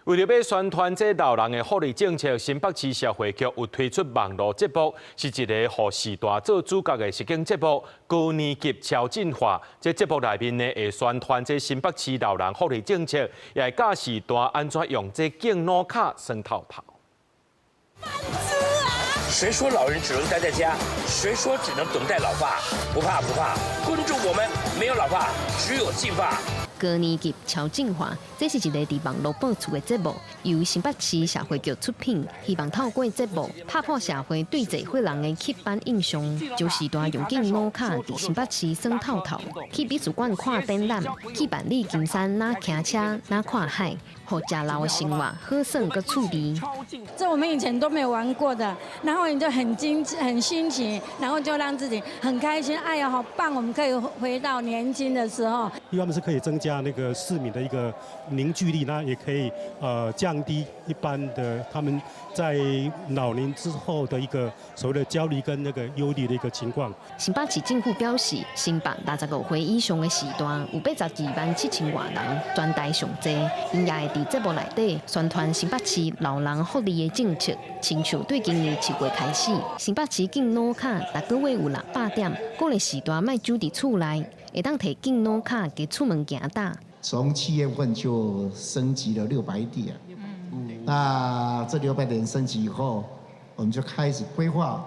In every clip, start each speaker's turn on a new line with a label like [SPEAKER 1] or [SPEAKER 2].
[SPEAKER 1] 為著欲宣傳這老人的福利政策，新北市社會局有推出網路節目，是一个予序大做主角的實境節目《高年級超進化》。這節目內面呢，會宣傳這新北市老人福利政策，也會教序大按怎用這敬老卡耍透透。
[SPEAKER 2] 誰說老人只能待在家？誰說只能等待老化？不怕不怕，跟住我們，沒有老化，只有進化。
[SPEAKER 3] 高年級超進化，這是一个佇網路播出的節目，由新北市社會局出品，希望透過節目拍破社會對濟歲人的刻板印象，將序大用敬老卡佇新北市耍透透，去美術館看展覽，去萬里金山若騎車若看海，予食老的生活好耍閣趣味。
[SPEAKER 4] 這我們以前都沒有玩過的，然後你就很驚很新奇，然後就讓自己很開心。哎呀，好棒！我們可以回到年輕的時候。
[SPEAKER 5] 一方面是可以增加那個市民的一個凝聚力，那也可以降低一般的他們在老年之後的一個所謂的焦慮跟那個憂慮的一個情況。
[SPEAKER 3] 新北市政府表示，新北65歲以上的序大有82萬7千外人，全台上濟。𪜶也會佇節目內底宣傳新北市老人福利的政策，親像對今年7月開始，新北市敬老卡逐個月有600點，鼓勵序大莫守佇厝內，會當提敬老卡共出門行搭。
[SPEAKER 6] 從7月份就升級了600點，那這600點升級以後，我們就開始規劃，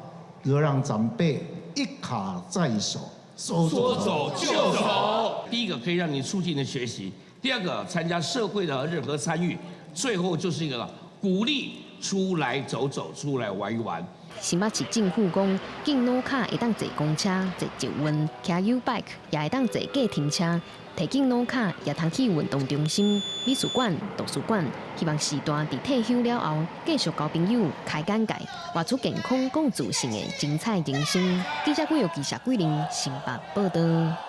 [SPEAKER 6] 如何讓長輩一卡在手，說
[SPEAKER 2] 走就走。第一個可以讓你促進的學習，第二個參加社會的任何參與，最後就是一個鼓勵出來走走，出來玩一玩。
[SPEAKER 3] 新北市政府講，敬老卡會當坐公車、坐捷運、騎 YouBike，也會當坐計程車。提敬老卡也通去運動中心、美術館、圖書館。希望序大佇退休了後，繼續交朋友、開眼界，活出健康、閣自信的精彩人生。記者郭玉記者桂林新北報道。